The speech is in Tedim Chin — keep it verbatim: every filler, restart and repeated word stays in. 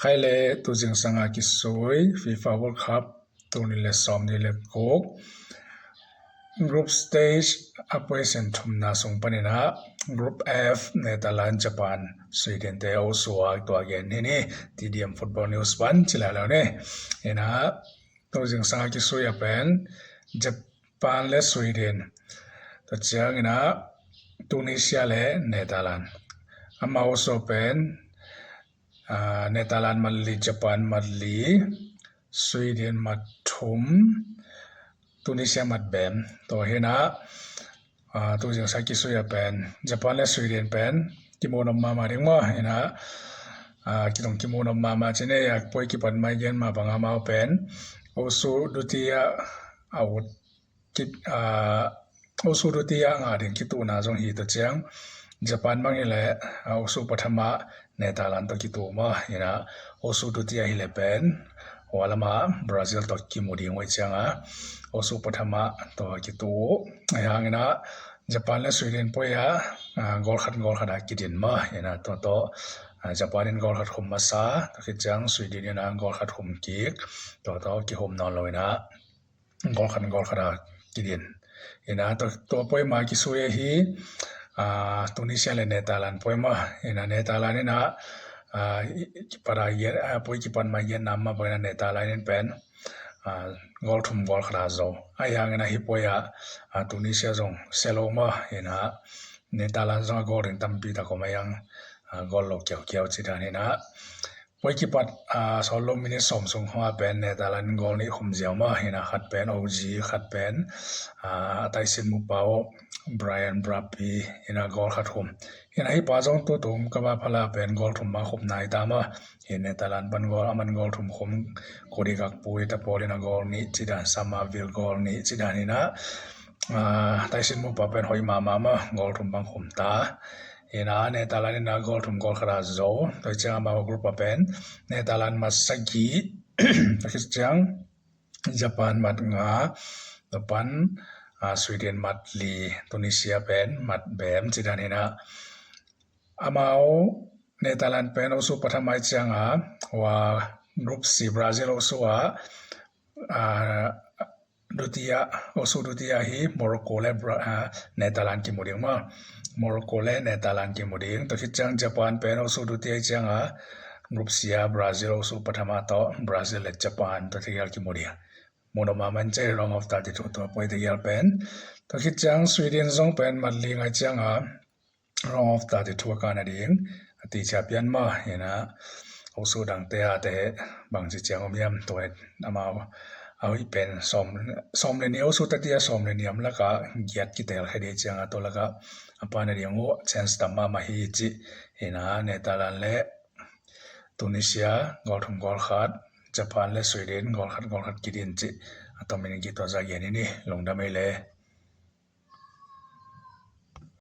Khai le tu zingsanga kisui FIFA World Cup tul nih le sawm nih le guk group stage a position thumna sung paninah Group F Netherlands, Japan, Sweden te a usu a tua gen hi ni. T D M Football News pan ci lai lo ni. Inah tu zingsanga kisui a pen Japan le Sweden, tua cianginah Tunisia le Netherlands. Ama usu pen Netherlands mat li, Japan mat li, Sweden mat thum, Tunisia mat bem. Tua hinah tu zingsanga kisui a pen Japan le Sweden pen kimu nop mahmah ding maw. Hinah kitung kimu nop mahmah ci ni. A poi kipan mai gen mah bang amau pen usu dutia a ut kit usu dutia ngah ding kituhna zong hi. Tua ciang Japan bang hileh usu pathama Netherlands tawh kituh maw. Hinah usu dutia hileh pen hua lama Brazil tawh kimu ding uh hi cianga usu pathama tawh kituh. Ahi hanginah Japan le Sweden poi a goal khat goal khat a kidin maw. Hinah tua tawh Japan in goal khat khum masa, tua khit ciang Sweden inah goal khat khum kik, tua tawh kihum nawn lo inah goal khat goal khat a kidin. Inah tua poi ma kisui ahi Tunisia le Netherlands poi maw. Inah Netherlands inah kipat a poi kipan ma gen nam mah bang inah Netherlands in pen goal thum goal khat a zo. Ahi hanginah hi poi ah Tunisia zong selo maw. Inah Netherlands zong a goal ding tampi tak om a, yang goal lo kiaukiau ci dan hinah poi kipat sawt lo minit sawm sung khong a pen Netherlands goal nih khum ziau maw. Hinah khat pen O G, khat pen a taisin mupa uh Brian Brobby inah goal khat khum. Hinah hi pa zong tutung kaba phala pen goal thum bang khum nai ta maw. Hi Netherlands pan goal, aman goal thum khum, Cody Gakpo, i ta pawl inah goal nih ci dan, Summerville goal nih ci dan hinah taisin mupa pen hoih mahmah maw, goal thum bang khum ta. Hinah Netherlands inah goal thum goal khat a zo. Tua ciang amau group a pen Netherlands mat sagih, tua khit ciang Japan mat nga, tua pan Sweden mat li, Tunisia pen mat bem ci dan hinah amau Netherlands pen usu pathama hi cianga hua group C Brazil usu a dutia, usu dutia hi Morocco le Netherlands kimu ding maw. Morocco le Netherlands kimu ding. Tua khit ciang Japan pen usu dutia hi cianga group C a Brazil usu pathama tawh Brazil le Japan tawh tegel kimu ding. Mu nop mahmah in cei, round of thirty-two tua poi tegel pen. Tua khit ciang Sweden zong pen mat li ngai cianga round of thirty-two a kana ding a ti cia pian maw. Hinah usu dangte a te bangci ciang om hiam, tua amau a hoih pen sawm le nih, usu tatia sawm le nih om lakah giat kitel khe dih cianga tua lakah a pana ding uh chance tam mahmah hi cih. Hinah Netherlands le Tunisia goal thum goal khat, Japan le Sweden goal khat goal khat kidin cih a tomin kituah zah gen hi ni. Lungdam ei le.